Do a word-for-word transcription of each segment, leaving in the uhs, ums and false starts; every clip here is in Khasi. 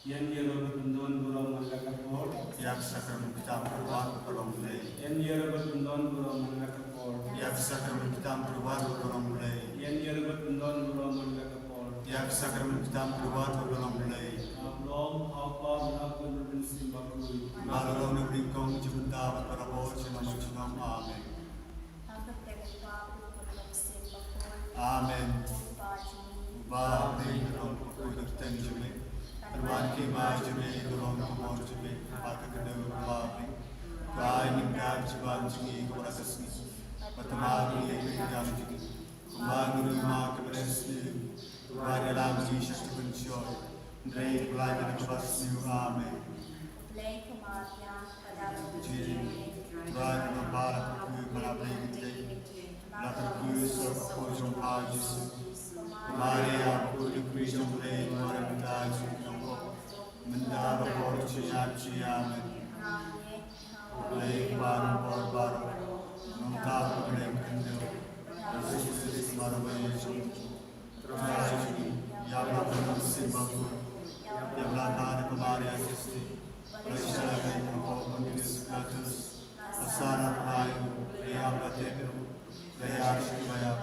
Ïa ngi ruh ban pyndon burom man la ka por. Ïa ka sakramen ktien pyrkhat ba ka long Blei. Ïa ngi ruh ban pyndon burom man la ka por. Ïa ka sakramen ktien pyrkhat ba ka long Blei. Ïa ngi ruh ban pyndon burom man la ka por. Ïa ka sakramen ktien pyrkhat ba ka long Blei. Hap long, hap bam, hap ban rung sing bakhuid. Ba la long na bri kong jingmynta bad barabor junom junom. Amen. Amen. Ba dei ka long ka kyrteng jong me. Ban wan ki ma jong me, ka long ka mon jong me. Ba ka kdew ka ba me. Ba ai ngi ka jiban jong ngi ka ba ka sngi. Ba ta ma ngi ka jong ngi. Kumba ngi ma ka ba sngi. Ba ïalam ngi sha ka pynshoi. Dei ka ba ka ba sngi. Amen. Blei ka ma ïa ka da. Ji. Ba ka ba la ka ku ba la Blei ki te. La ka ku so ko jong ka Jisu. Maria, ko ju ku jong Blei, Maria ta ju jong ko. Mynta bad por jong ngi. Amen. Blei ba na bor baroh. Nangta ko Blei ka dei. Jisu Khrist Maria jong. Trai jong ngi. Ïa ba la ka sing bakhuid. Ïa ba la ka na ka Maria Kristi. Ba la sha la ka ko Pontius Pilatus. Asara rai. Ïa ba te. Ïa shi ba ïa.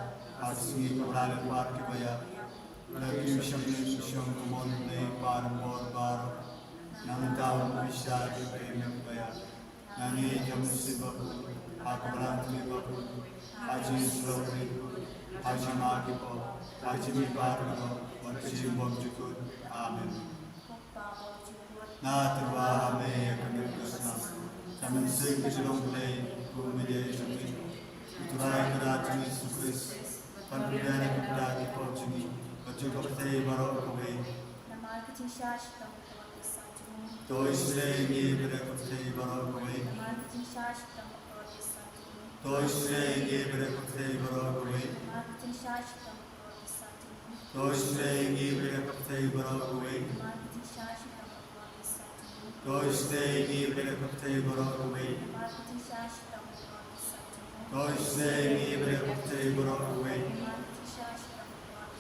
Ar sngi ka ba la len bar ki ba ïa. La ki shang ni shang ka mon Blei ba na bor baroh. Nangta u bishar ki ba ïa. Ngi jam sibak, ha ka balang sibak, ha ji slowly, ha ji ma ki pop, ha ji mi bar ko, ha ji bom jukut. Amen. Na terwa ha me ya ka mir ka snam. Ka mynsiem ka jong Blei, ku me ye jong ngi. U Trai ka da jong ngi Jisu Khrist. Kan pynïaid ïa ka bynta ki pop jong ngi. Bad jong ka pyrthei baroh kawei. Namar ka jingshai shitom ka jong ngi. To isynei ïa ngi bad ïa ka pyrthei baroh kawei. Namar ka jingshai shitom ka jong ngi. To isynei ïa ngi bad ïa ka pyrthei baroh kawei. Namar ka jingshai shitom ka jong ngi. To isynei ïa ngi bad ïa ka pyrthei baroh kawei. Namar ka jingshai shitom ka jong ngi. To isynei ïa ngi bad ïa ka pyrthei baroh kawei. Namar ka jingshai shitom ka jong ngi. To isynei ïa ngi bad ïa ka pyrthei baroh kawei. Namar ka jingshai shitom ka jong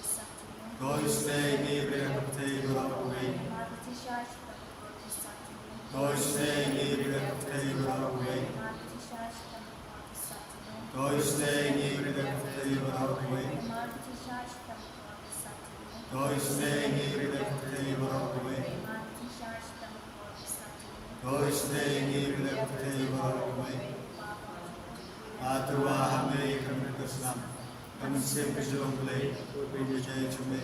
ngi. To isynei ïa ngi bad ïa ka pyrthei baroh kawei. Namar ka jingshai shitom ka jong ngi. To isynei ïa ngi bad ïa ka pyrthei baroh kawei. Namar ka jingshai shitom ka jong ngi. To isynei ïa ngi bad ïa ka pyrthei baroh kawei. Namar ka jingshai shitom ka jong ngi. To isynei ïa ngi bad ïa ka pyrthei baroh kawei. Namar ka jingshai shitom ka jong ngi. To isynei ïa ngi bad ïa ka pyrthei baroh kawei. Ïa terwa ha me ïa ka mir ka snam. Ka mynsiem ka jong Blei, u bym ïa jai jong me.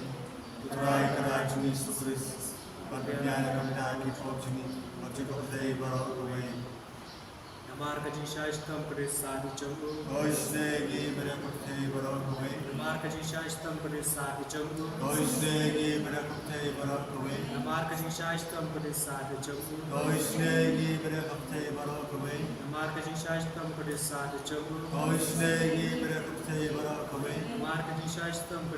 U Trai ka da jong ngi Jisu Khrist. Ban pynïaid ïa ka bynta ki pop jong ngi. Bad jong ka pyrthei baroh kawei. Namar ka jingshai shitom ka jong ngi. To isynei ïa ngi bad ïa ka pyrthei baroh kawei. Namar ka jingshai shitom ka jong ngi. To isynei ïa ngi bad ïa ka pyrthei baroh kawei. Namar ka jingshai shitom ka jong ngi. To isynei ïa ngi bad ïa ka pyrthei baroh kawei. Namar ka jingshai shitom ka jong ngi. To isynei ïa ngi bad ïa ka pyrthei baroh kawei. Namar ka jingshai shitom ka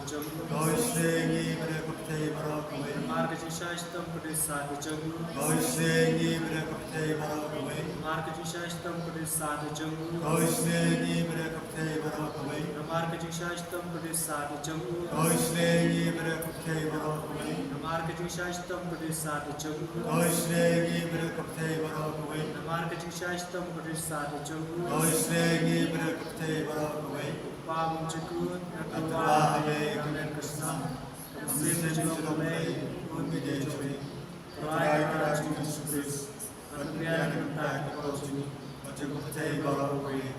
jong ngi. To isynei ïa ngi bad ïa ka pyrthei baroh kawei. Namar ka jingshai shitom ka jong ngi. To isynei ïa ngi bad ïa ka pyrthei baroh kawei. Namar ka jingshai shitom ka jong ngi. To isynei ïa ngi bad ïa ka pyrthei baroh kawei. Namar ka jingshai shitom ka jong ngi. To isynei ïa ngi bad ïa ka pyrthei baroh kawei. Namar ka jingshai shitom ka jong ngi. To isynei ïa ngi bad ïa ka pyrthei baroh kawei. Namar ka jingshai shitom ka jong ngi. To isynei ïa ngi bad ïa ka pyrthei baroh kawei. Ba bym jukut, ïa terwa ha me ïa ka mir ka snam. Ka mynsiem ka jong Blei, u bym ïa jai. Trai ka da jong ngi Jisu Khrist. Ban pynïaid ïa ka bynta ki pop jong ngi. Bad jong ka pyrthei baroh kawei.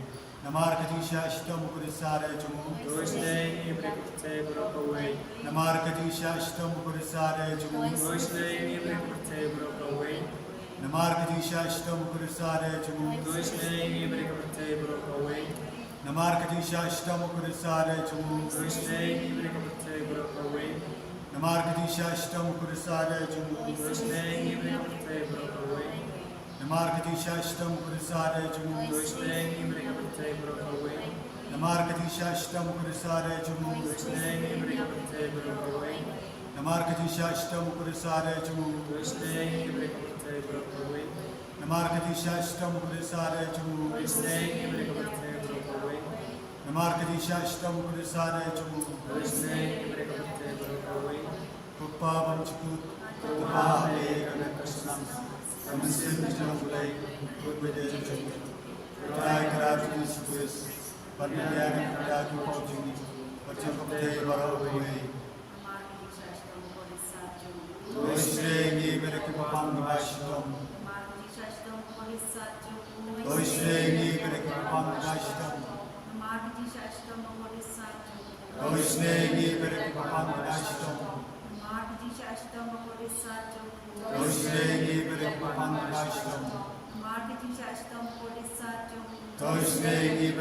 Namar ka jingshai shitom u Khrist u Trai jong ngi. To isynei ïa ngi bad ïa ka pyrthei baroh kawei. Namar ka jingshai shitom u Khrist u Trai jong ngi. To isynei ïa ngi bad ïa ka pyrthei baroh kawei. Namar ka jingshai shitom u Khrist u Trai jong ngi. To isynei ïa ngi bad ïa ka pyrthei baroh kawei. Namar ka jingshai shitom u Khrist u Trai jong ngi. To isynei ïa ngi bad ïa ka pyrthei baroh kawei. Namar ka jingshai shitom u Khrist u Trai jong ngi. To isynei ïa ngi bad ïa ka pyrthei baroh kawei. Namar ka jingshai shitom u Khrist u Trai jong ngi. To isynei ïa ngi bad ïa ka pyrthei baroh kawei. Namar ka jingshai shitom u Khrist u Trai jong ngi. To isynei ïa ngi bad ïa ka pyrthei baroh kawei. Namar ka jingshai shitom u Khrist u Trai jong ngi. To isynei ïa ngi bad ïa ka pyrthei baroh kawei. Namar ka jingshai shitom u Khrist u Trai jong ngi. To isynei ïa ngi bad ïa ka pyrthei baroh kawei. Namar ka jingshai shitom u Khrist u Trai jong ngi. To isynei ïa ngi bad ïa ka pyrthei baroh kawei. Ko Kpa bymjukut. Trai, Kynrad Jisu Khrist, ban pynbiang ïa ki paw jong ngi, bad jong ka pyrthei baroh kawei. To ïeit ïa ngi, phi ki paw jong ngi, ba shitom. To ïeit ïa ngi, phi ki paw jong ngi, ba shitom. To ïeit ïa ngi, phi ki paw jong ngi, ba shitom. To ïeit ïa ngi, phi ki paw jong ngi, ba shitom. To ïeit ïa ngi, phi ki paw jong ngi, ba shitom. To ïeit ïa ngi,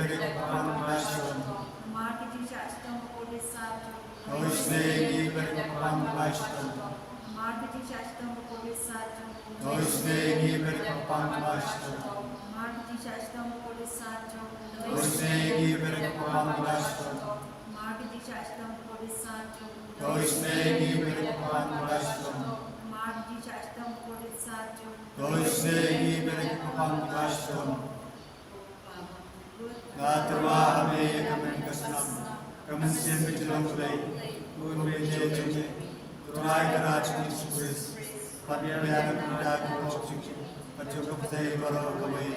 phi ki paw jong ngi, ba shitom. To ïeit ïa ngi, phi ki paw jong ngi, ba shitom. To ïeit ïa ngi, phi ki paw jong ngi, ba shitom. To ïeit ïa ngi, phi ki paw jong ngi, ba shitom. To ïeit ïa ngi, phi ki paw jong ngi, ba shitom. Nga tyrwa ha me ïa ka met ka snam, ka mynsiem ka jinglong Blei, bad ka jingim jong me. Trai, Kynrad Jisu Khrist, ban pynbiang ïa ki paw jong ngi, bad jong ka pyrthei baroh kawei.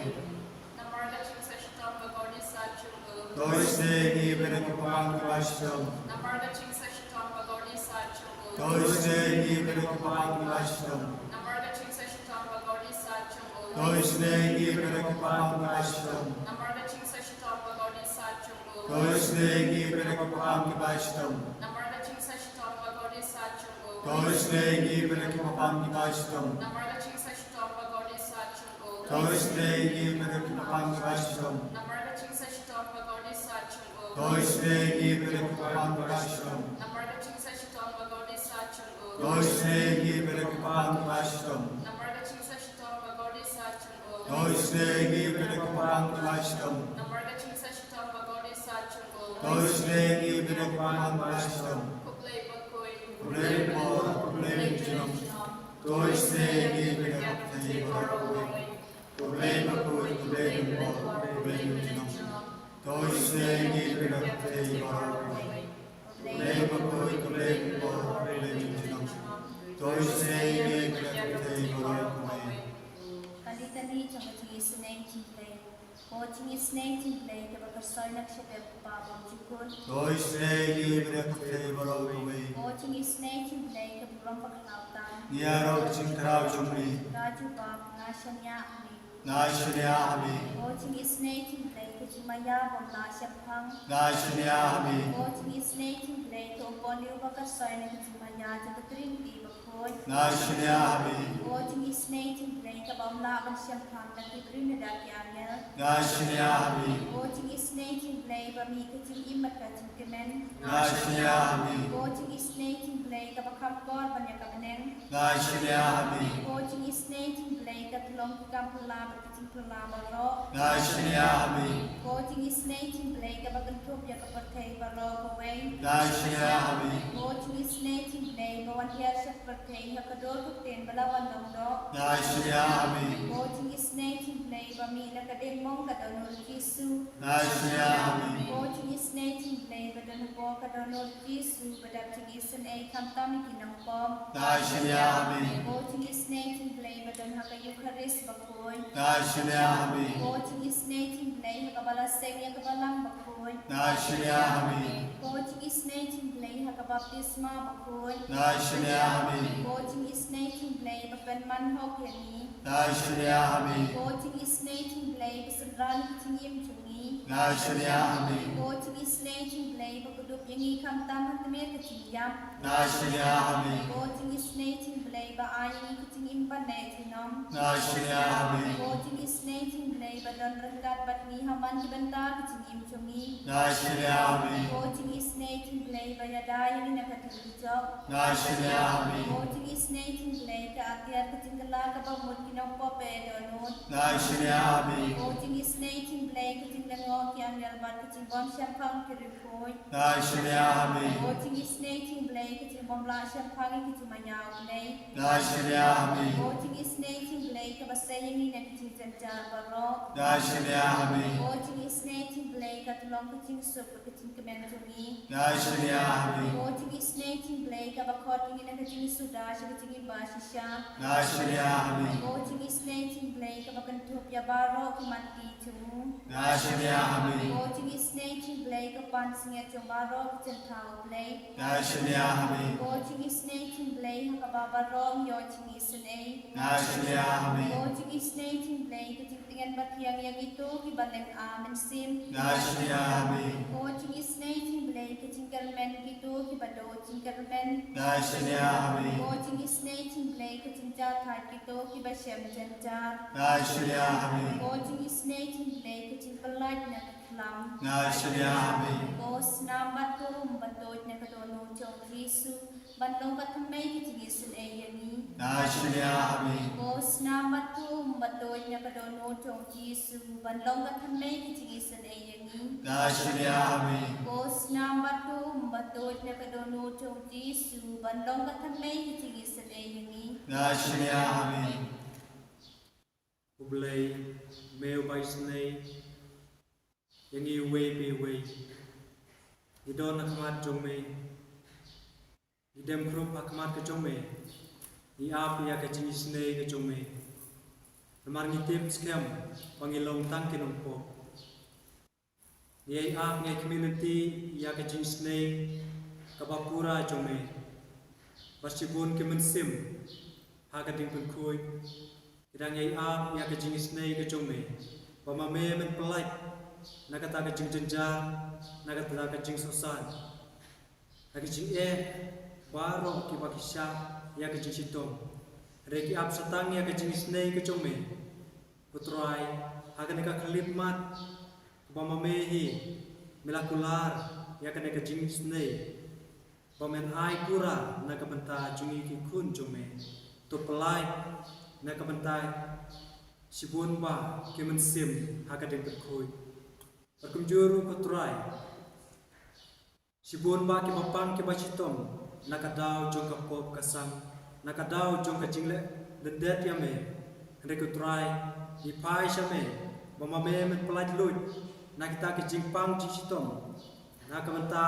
To ïeit ïa ngi, phi ki paw jong ngi, ba shitom. To ïeit ïa ngi, phi ki paw jong ngi, ba shitom. To ïeit ïa ngi, phi ki paw jong ngi, ba shitom. To ïeit ïa ngi, phi ki paw jong ngi, ba shitom. To ïeit ïa ngi, phi ki paw jong ngi, ba shitom. To ïeit ïa ngi, phi ki paw jong ngi, ba shitom. To ïeit ïa ngi, phi ki paw jong ngi, ba shitom. To ïeit ïa ngi, phi ki paw jong ngi, ba shitom. To ïeit ïa ngi, phi ki paw jong ngi, ba shitom. To ïeit ïa ngi, phi ki paw jong ngi, ba shitom. Khublei ba khuid, khublei ba khuid, khublei ba khuid. To ïeit ïa ngi, phi ki paw jong ngi, ba shitom. Khublei ba khuid, khublei ba khuid, khublei ba khuid. To ïeit ïa ngi, phi ki paw jong ngi, ba shitom. Khublei ba khuid, khublei ba khuid, khublei ba khuid. To ïeit ïa ngi, phi ki paw jong ngi, ba shitom. Ka litani jong ka jingisynei jong U Blei. Ko jingisynei jong U Blei, kaba kyrsoi na ka sheptieng u Kpa bymjukut. To ïeit ïa ngi, phi ki paw jong ngi, ba shitom. Ko jingisynei jong U Blei, ka burom bakla u tam. Ïa ka jingkhraw jong me. Nga jubab, nga shaniah ha me. Nga shaniah ha me. Ko jingisynei jong U Blei, ka jingmaïa bym lah shemphang. Nga shaniah ha me. Ko jingisynei jong U Blei, ka u bor uba kyrsoi na ka jingmaïa jong ka Trinity bakhuid. Nga shaniah ha me. Ko jingisynei jong U Blei, kaba ym lah ban shemphang da ki briew ne da ki angel. Nga shaniah ha me. Ko jingisynei jong U Blei, ba mih ka jingim bad ka jingkmen. Nga shaniah ha me. Ko jingisynei jong U Blei, kaba kham kor ban ïa ka bneng. Nga shaniah ha me. Ko jingisynei jong U Blei, ka tyllong ki kam phylla bad ki jingphylla baroh. Nga shaniah ha me. Ko jingisynei jong U Blei, kaba kynthup ïa ka pyrthei baroh kawei. Nga shaniah ha me. Ko jingisynei jong U Blei, ba wan hiar sha ka pyrthei ha ka dur ka ktien ba la wan long doh. Nga shaniah ha me. Ko jingisynei jong U Blei, ba mih na ka diengmong ka dohnud U Jisu. Nga shaniah ha me. Ko jingisynei jong U Blei, ba don hapoh ka dohnud U Jisu, ba dap jingisynei khamtam ïa ki nongpop. Nga shaniah ha me. Ko jingisynei jong U Blei, ba don ha ka Eukharist bakhuid. Nga shaniah ha me. Ko jingisynei jong U Blei, ha kaba la seng ïa ka Balang bakhuid. Nga shaniah ha me. Ko jingisynei jong U Blei, ha ka baptisma bakhuid. Nga shaniah ha me. Ko jingisynei jong U Blei, ba pynman hok ïa ngi. Nga shaniah ha me. Ko jingisynei jong U Blei, ba synran ïa ka jingim jong ngi. Nga shaniah ha me. Ko jingisynei jong U Blei, ba kdup ïa ngi khamtam ha tmier ka jingïap. Nga shaniah ha me. Ko jingisynei jong U Blei, ba ai ïa ngi ka jingim ban neh junom. Nga shaniah ha me. Ko jingisynei jong U Blei, ba don ryngkat bad ngi ha man ki bynta ka jingim jong ngi. Nga shaniah ha me. Ko jingisynei jong U Blei, ba ïada ïa ngi na ka dujok. Nga shaniah ha me. Ko jingisynei jong U Blei, ka atiar ka jingkylla kaba mut ki nongpop ba dohnud. Nga shaniah ha me. Ko jingisynei jong U Blei, ka jinglyngngoh ki angel bad ka jingbymshemphang ki riewkhuid. Nga shaniah ha me. Ko jingisynei jong U Blei, ka jingbymlah shemphang ïa ka jingmaïa U Blei. Nga shaniah ha me. Ko jingisynei jong U Blei, kaba sei ïa ngi na ki jingjynjar baroh. Nga shaniah ha me. Ko jingisynei Isynei Blei ka tyllong ka jingsuk bad ka jingkmen jong ngi. Nga shaniah ha me. Ko jingisynei Blei kaba khot ïa ngi na ka jingsuda sha ka jingïabashisha. Nga shaniah ha me. Ko jingisynei Blei kaba kynthup ïa baroh ki mat ki jong u. Nga shaniah ha me. Ko jingisynei Blei ka pansngiat jong baroh ki jingthaw Blei. Nga shaniah ha me. Ko jingisynei Blei ha kaba baroh ngi ïoh jingisynei. Nga shaniah ha me. Ko jingisynei Blei ka jingtngen bathiang ïa kito kiba lynga mynsiem. Nga shaniah ha me. Ko jingisynei Blei ka jingkyrmen kito kiba doh jingkyrmen. Nga shaniah ha me. Ko jingisynei Blei ka jingjahthait kito kiba shem jynjar. Nga shaniah ha me. Ko jingisynei Blei ka jingpyllait na ka khlam. Nga shaniah ha me. Ko snam bad kum bad tuid na ka dohnud jong u Jisu ban long ka thymmei ka jingisynei ïa ngi. Nga shaniah ha me. Ko snam bad kum bad tuid na ka dohnud jong u Jisu ban long ka thymmei ka jingisynei ïa ngi. Nga shaniah ha me. Ko snam bad kum bad tuid na ka dohnud jong u Jisu ban long ka thymmei ka jingisynei ïa ngi. Nga shaniah ha me. U Blei, me uba isynei ïa ngi uwei pa uwei. Ngi don ha khmat jong me. Ngi dem khrup ha khmat ka jong me. Ngi ap ïa ka jingisynei ka jong me. Namar ngi tip skhem ba ngi long tang ki nongpop. Ngi ap, ngi khmih lynti ïa ka jingisynei kaba pura jong me. Ba shibun ki mynsiem ha ka jingpynkhuid ki dang ïai ap ïa ka jingisynei ka jong me, ba ma me men pyllait na kata ka jingjynjar, na kata ka jingsohsat, na ka jingeh baroh kiba ki shah ïa ka jingshitom. Hynrei ki ap shatang ïa ka jingisynei ka jong me, ko Trai, ha kane ka khyllipmat kaba ma me hi me la kular ïa kane ka jingisynei, ba men ai pura na ka bynta jong ngi ki khun jong me. To pyllait na ka bynta shibun bah ki mynsiem ha ka jingpynkhuid. Bad kumjuh ruh ko Trai, shibun bah kiba pang kiba shitom na ka daw jong ka pop ka sang, na ka daw jong ka jingleh lyndet ïa me. Hynrei ko Trai, ngi phai sha me, ba ma me men pyllait luid na kita ki jingpang jingshitom, na ka bynta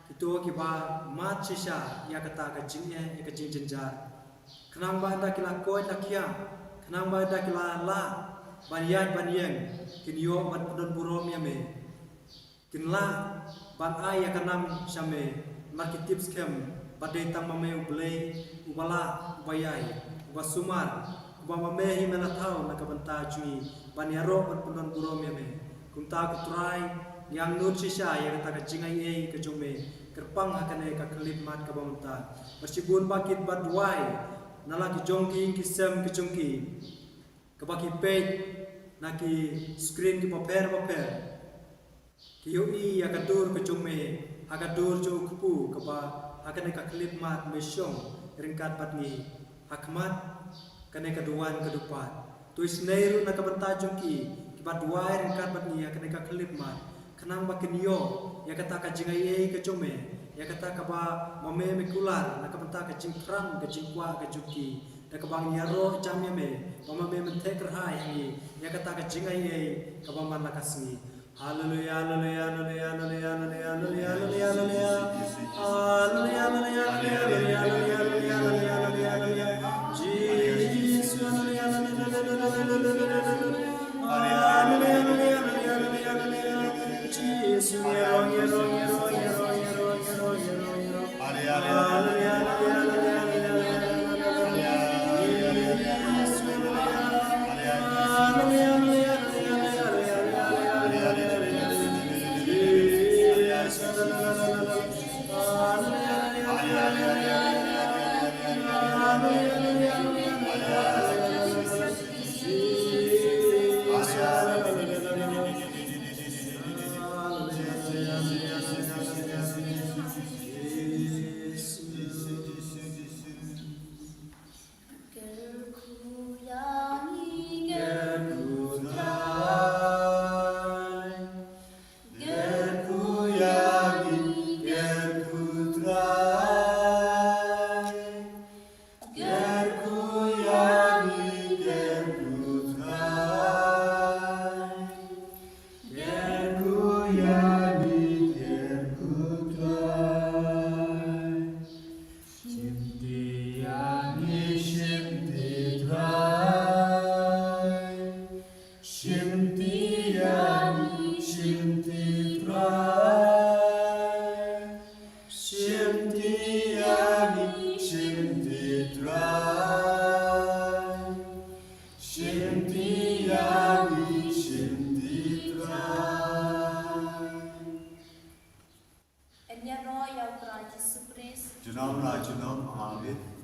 kito kiba mad shisha ïa kata ka jingeh, ïa ka jingjynjar. Khnang ba ynda ki la koit la khiah, khnang ba ynda ki la lah ban ïaid ban ïeng, kin ïoh ban pyndon burom ïa me. Kin lah ban ai ïa ka nam sha me, namar ki tip skhem ba dei tang ma me U Blei uba lah, uba ïai, uba sumar, uba ma me hi me la thaw na ka bynta jong ngi ban ïaroh ban pyndon burom ïa me. Kumta ko Trai, ngi angnud shisha ïa kata ka jingaiei ka jong me kyrpang ha kane ka khyllipmat kaba mynta. Bad shibun bah kiba duwai na la ki jong ki ïing ki sem ki jong ki, kaba ki peit na ki screen kiba pher bapher, ki ïohi ïa ka dur ka jong me ha ka dur jong u kpu kaba ha kane ka khyllipmat me shong ryngkat bad ngi ha khmat kane ka duwan ka dupat. To isynei ruh na ka bynta jong ki kiba duwai ryngkat bad ngi ha kane ka khyllipmat, khnang ba kin ïoh ïa kata ka jingaiei ka jong me, ïa kata kaba ma me me kular na ka bynta ka jingthrang ka jingkwah ka jong ki. Da kaba ngi ïaroh jam ïa me, ba ma me men theh kyrhai ha ngi ïa kata ka jingaiei kaba man la ka sngi. Haleluya, haleluya, haleluya. Haleluya, haleluya, haleluya. Jisu, haleluya, haleluya. Jisu, haleluya, haleluya. ïa U Trai Jisu Khrist. Junom la junom. Amen.